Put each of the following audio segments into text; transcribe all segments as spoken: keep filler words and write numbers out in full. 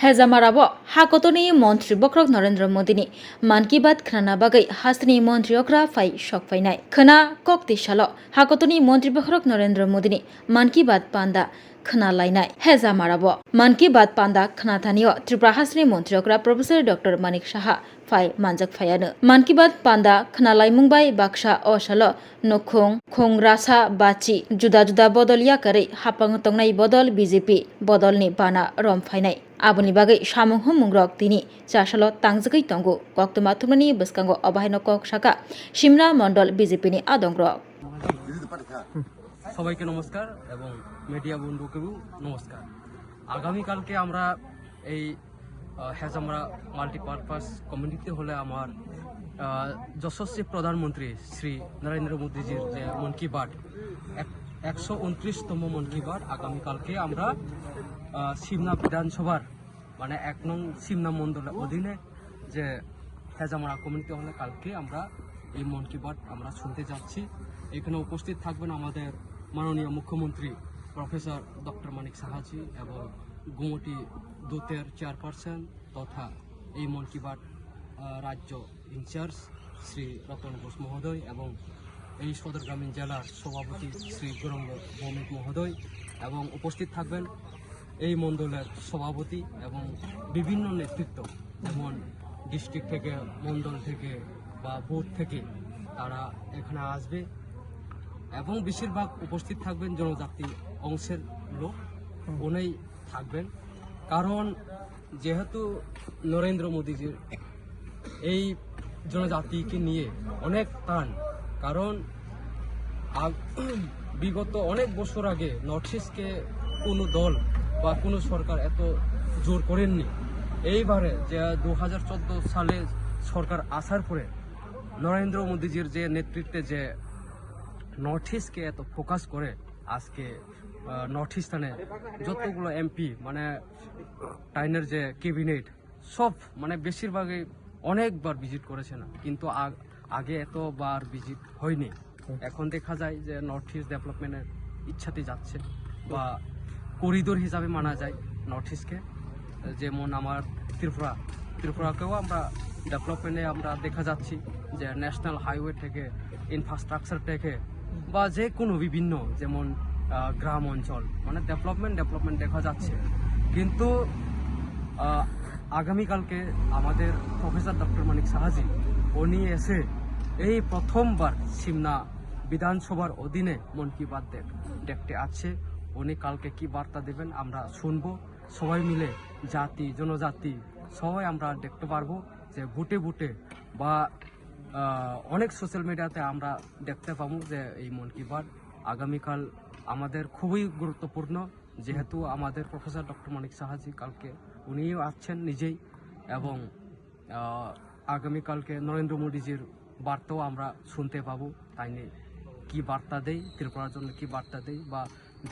Hejamarabo hakotorni montri bokhorok Narendra Modini Mann Ki Baat khnana bagwi hasteni montri okra phai sok phainai. Khna kok twi salo hakotorni montri bokhorok Narendra Modini Mann Ki Baat panda khna lainai. Hejamarabo Mann Ki Baat panda khna thanio Tripura hasteni montri okra Professor Doctor Manik Saha phai manjak phaiano. Mann Ki Baat panda khna laimung bai baksa o salo nukhung, khung rasa bachi, juda juda bodol yakarwi hapang tongnai bodol B J P bodolni bana rom phainai. Aboni bagwi samung humung rok tini chasalo tangjagwi tongo. Koktwma thumnani bwskango obahaino kok saka Simna Mondol B J P ni adong rok. সবাইকে নমস্কার এবং মিডিয়া বন্ধুকেও নমস্কার। আগামীকালকে আমরা এই, আহ, হেজামরা multipurpose community হলে আমার, আহ, যশস্বী প্রধানমন্ত্রী শ্রী নরেন্দ্র মোদীজির যে মন কি বাত, এক-, একশো ঊনত্রিশতম মন কি বাত আগামীকালকে আমরা, আহ, সিমনা বিধানসভার মানে এক নং সিমনা মণ্ডলের অধীনে যে হেজামারা কমিউনিটি হলে কালকে আমরা এই মন কি বাত আমরা শুনতে যাচ্ছি। এখানে উপস্থিত থাকবেন আমাদের মাননীয় মুখ্যমন্ত্রী প্রফেসর ডক্টর মানিক সাহাজি এবং গুমটি দূতের চেয়ারপারসন তথা এই মন কি বাত, আহ, রাজ্য ইনচার্জ শ্রী রতন ঘোষ মহোদয় এবং এই সদর গ্রামীণ জেলার সভাপতি শ্রী গৌরাঙ্গ ভৌমিক মহোদয় এবং উপস্থিত থাকবেন এই মণ্ডলের সভাপতি এবং বিভিন্ন নেতৃত্ব, যেমন ডিস্ট্রিক্ট থেকে, মণ্ডল থেকে বা বুথ থেকে তারা এখানে আসবে এবং বেশিরভাগ উপস্থিত থাকবেন জনজাতি অংশের লোক, উনি থাকবেন। কারণ যেহেতু নরেন্দ্র মোদীজির এই জনজাতিকে নিয়ে অনেক টান, কারণ আগ-, বিগত অনেক বছর আগে নর্থ ইস্টকে কোনো দল বা কোনো সরকার এত জোর করেননি। এইবারে যে দু হাজার চোদ্দ সালে সরকার আসার পরে নরেন্দ্র মোদীজির যে নেতৃত্বে যে নর্থ ইস্টকে এত ফোকাস করে আজকে, আহ, নর্থ ইস্টার্নে যতগুলো এমপি, মানে টাইনের যে ক্যাবিনেট, সব মানে বেশিরভাগই অনেকবার ভিজিট করেছে না, কিন্তু আগ-, আগে এতবার ভিজিট হয়নি। এখন দেখা যায় যে নর্থ ইস্ট ডেভেলপমেন্টের ইচ্ছাতে যাচ্ছে বা করিডোর হিসাবে মানা যায় নর্থ ইস্টকে। যেমন আমার ত্রিপুরা, ত্রিপুরাকেও আমরা ডেভেলপমেন্টে আমরা দেখা যাচ্ছি যে ন্যাশনাল হাইওয়ে থেকে, ইনফ্রাস্ট্রাকচার থেকে বা যে কোনো বিভিন্ন, যেমন, আহ, গ্রাম অঞ্চল, মানে ডেভেলপমেন্ট, ডেভেলপমেন্ট দেখা যাচ্ছে। কিন্তু, আহ, আগামীকালকে আমাদের প্রফেসর ডক্টর মানিক সাহাজি, উনি এসে এই প্রথমবার সিমনা বিধানসভার অধীনে মন কি বাত দেখ-, দেখতে আসছে। উনি কালকে কি বার্তা দেবেন আমরা শুনবো। সবাই মিলে, জাতি, জনজাতি, সবাই আমরা দেখতে পারবো যে বুটে বুটে বা, আহ, অনেক সোশ্যাল মিডিয়াতে আমরা দেখতে পাবো যে এই মন কি বাত আগামীকাল আমাদের খুবই গুরুত্বপূর্ণ, যেহেতু আমাদের প্রফেসর ডক্টর মানিক সাহাজি কালকে উনিও আসছেন নিজেই এবং, আহ, আগামীকালকে নরেন্দ্র মোদীজির বার্তাও আমরা শুনতে পাবো। তাই নিয়ে কি বার্তা দেই, ত্রিপুরার জন্য কি বার্তা দেই বা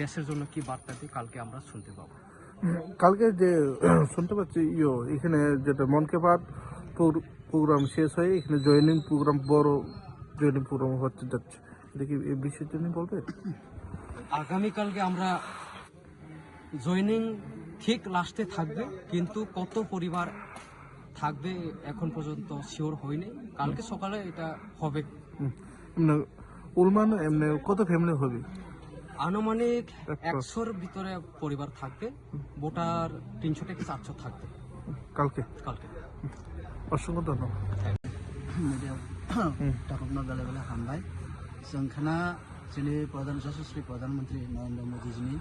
দেশের জন্য কি বার্তা দেই, কালকে আমরা শুনতে পাবো। উম, কালকে যে শুনতে পাচ্ছি, ইয়ো, এখানে যেটা মন কি বাত প্রোগ্রাম শেষ হয়ে এখানে জয়েনিং প্রোগ্রাম, বড় জয়েনিং প্রোগ্রাম হতে যাচ্ছে, এটা কি এই বিষয়টা নিয়ে বলবে? আগামীকালকে আমরা জয়েনিং ঠিক লাস্টে থাকবে, কিন্তু কত পরিবার থাকবে এখন পর্যন্ত শিওর হয়নি। কালকে সকালে এটা হবে। হুম। এমনি অনুমান এমনি কত ফ্যামিলি হবে? আনুমানিক একশো। একশোর ভিতরে পরিবার থাকবে, ভোটার তিনশো থেকে চারশো থাকবে। কালকে? কালকে। অসংখ্য ধন্যবাদ। মিডিয়া হুম। Takhukno bele bele hambai. Chwng khna chini pradhan, যশস্বী প্রধানমন্ত্রী নরেন্দ্র মোদীজিনি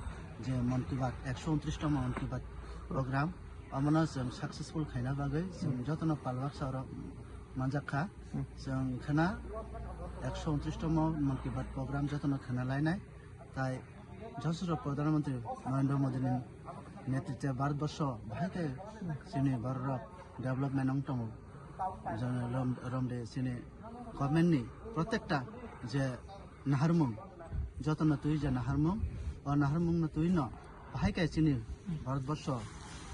je মন কি বাত, একশো ঊনত্রিশতম Mann Ki Baat program, omono chwng successful khaina bagwi chwng jotono palwaksa oro manjak kha. Hmm. Chwng khna একশো ঊনত্রিশতম Mann Ki Baat program jotono khna lainai. Tai যশস্বী প্রধানমন্ত্রী নরেন্দ্র মোদীনি নেতৃত্বে Bharatvarsha bahai chini bororok development wng tongo. Jani rom-, romde chini government ni প্রত্যেকটা je naharmung, jotono twi je naharmung, o naharmung no twi no bahai khe chini Bharatborsho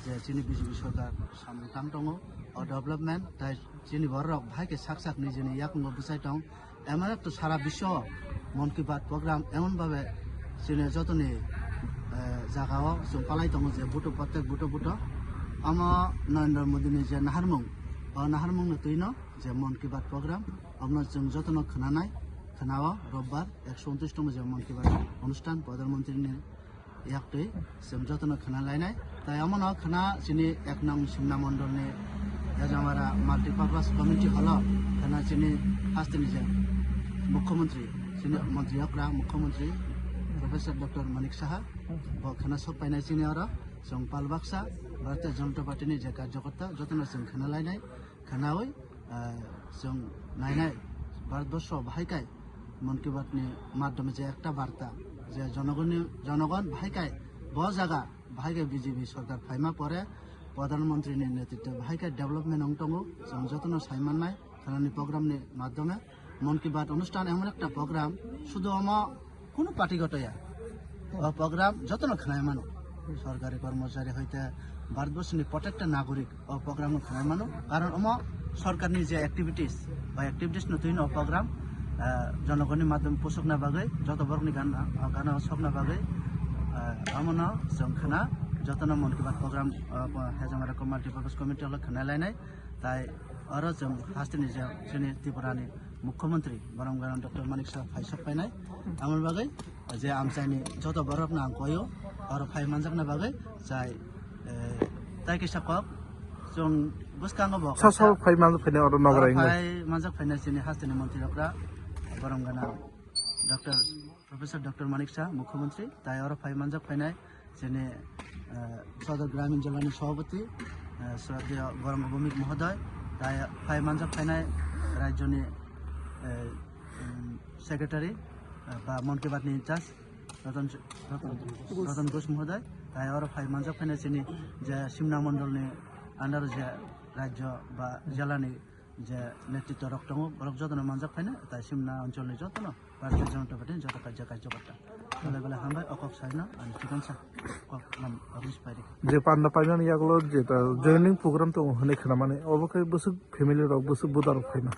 je chini B J P sorkar samung tang tongo, o development tai chini bororok bahai khe sak sak nijini yakungo bwchai tong. Emon ekta sara biswo Mann Ki Baat program emon bhabe chini jotoni, eh, jagao chwng palai tongo je buto, protek buto buto Omo Narendra Modi ni je naharmung, o naharmung ni twi no je Mann Ki Baat program, omo no chwng joto no khwnanai, khwnao Robbar ekso untris tongmo je Mann Ki Baat onusthan Pradhan Mantri ni yak twi chwng joto no khwna lainai. Tai omo no khwna chini ek nong Simna Mondol ni Yajamara Multipurpose Community Hall o khwna chini haste ni je Mukhyamantri, chini Mantri okra Mukhyamantri Professor Doctor Manik Saha bo khwna sok painai chini oro. Chwng pal baksa Bharatiya Janata Party ni je karyakarta jotono chwng khwna lainai, khwnawi, ah, chwng nainai Bharatborsho bahai kai Mann Ki Baat ni madhyome je ekta barta je jonogonni, jonogon bahai kai bo jaga bahai kai B J P sorkar phaima pore Pradhan Mantri ni netritwe bahai kai development wng tongo, chwng jotono sai mannai. Khwnani program ni madhyome Mann Ki Baat onusthan emon ekta program, sudu omo kunu party goto ya. O program jotono khwnai mano. Sorkari kormochari hoite Bharatborsho ni protekta nagorik o program no khwnai mano. Karon omo sorkar ni je activities, o activities no twi no o program, ah, jonogoni madhyom pusukna bagwi, joto borok ni gana, gana sokna bagwi, ah, omo no chwng khwna jotono Mann Ki Baat program, ah, Hajamara Multipurpose Community Hall o khwnai lainai. Tai oro chwng haste ni je chini Tripura ni Mukhyamantri Borom Gana Doctor Manik Saha phai sok painai. Amoni bagwi je amchai ni joto borok no ang koyo oro phai manjakna bagwi chai, eh, tai kisa kok chwng bwskango bo Sa kaisa sa phai manjak phainai oro oro Nagarai ni. Phai manjak phainai chini haste ni mantri rok ra Borom Gana Doctor Professor Doctor Manik Saha, Mukhyamantri, tai oro phai manjak phainai chini, eh, Sodor Gramin Jilani Sabhapati, eh, Shraddheya Goranga Bhowmik Mohoday, tai phai manjak phainai rajyoni, eh, um, Secretary, eh, ba Mann Ki Baat ni in charge, Ratan, Ratan, Ratan Ghosh Mohoday, tai oro phai manjak phainai chini je Simna Mondol ni under je rajyo ba jilani je netritwa rok tongo, borok jotono manjak phaina, tai Simna oncholni jotono Bharatiya Janata Party ni joto kajak kajak kota. Belai belai hambai, o kok saino, ani chikon sa, kok nam, abis pairi. Je panda paimani yagulo je ta joining program tongo hwnwi khwnamani, obo khe bwswk family rok, bwswk buda rok phaina.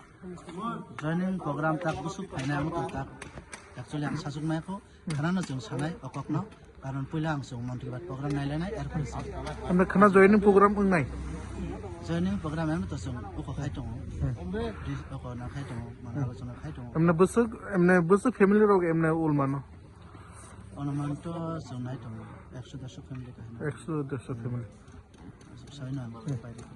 Joining program tak bwswk phaina, amo tak, actually ang sasuk maya kho, Khwnano chwng sanai o kokno, karon puila ang chwng Mann Ki Baat program nailainai, erpore chwng Amne khwna joining program wngnai? Joining program emno to chwng uko khai tongo. Hmm. Ri-, uko na khai tongo, mane Hmm. alochona khai tongo. Emne bwswk, emne bwswk family rok emne ul mano? Onuman to chwng nai tongo, ekso derso family kahino. Ekso derso family. Saino ang Hmm. pai tongo.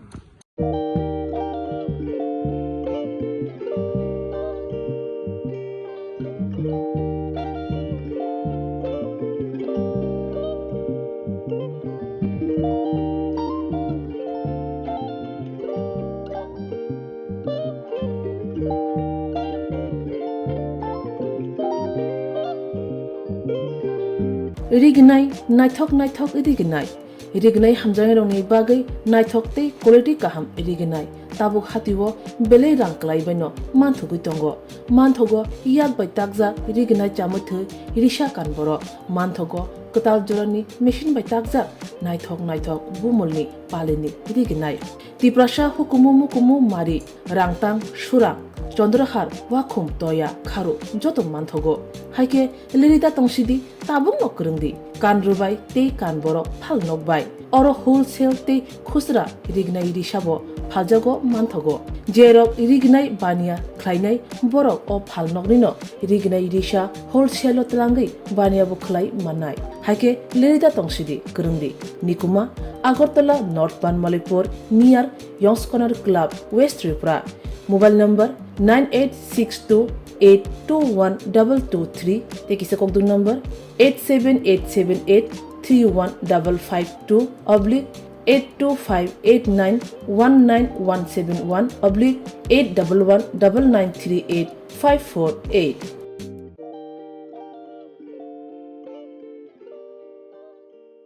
Rignai, naithok naithok rignai. Rignai hamjaknairokni bagwi naithok tei quality kaham rignai. Tabuk hatio belai rang kwlaibaino manthogwi tongo. Manthogo yak bai takjak rignai chamwi thwi risa kan borok. Manthogo kwtal jorani machine bai takjak naithok naithok bumulni palini rignai. Tiprasa hukumu mukumu mari, rangtang, surang, chondrahar, wakhum, toya, kharu joto manthogo. Haikhe lirida tongsidi, tabukno kwrwngdi, kan rwbai tei kan borok phal nokbai. Oro wholesale tei khusra rignai risabo phaljago manthogo. Jerok rignai baniya khlainai borok o phalnoknino rignai risa wholesale-o twlangwi baniya bo khlai mannai. Haikhe lirida tongsidi, kwrwngdi. Nikuma, Agartala North Banmalipur, near Yongskhonar Club, West Tripura. Mobile number nine eight six two eight two one double two three, tei kisa kokduk number eight seven eight seven eight three one double five two oblique eight two five eight nine one nine one seven one oblique eight double one double nine three eight five four eight.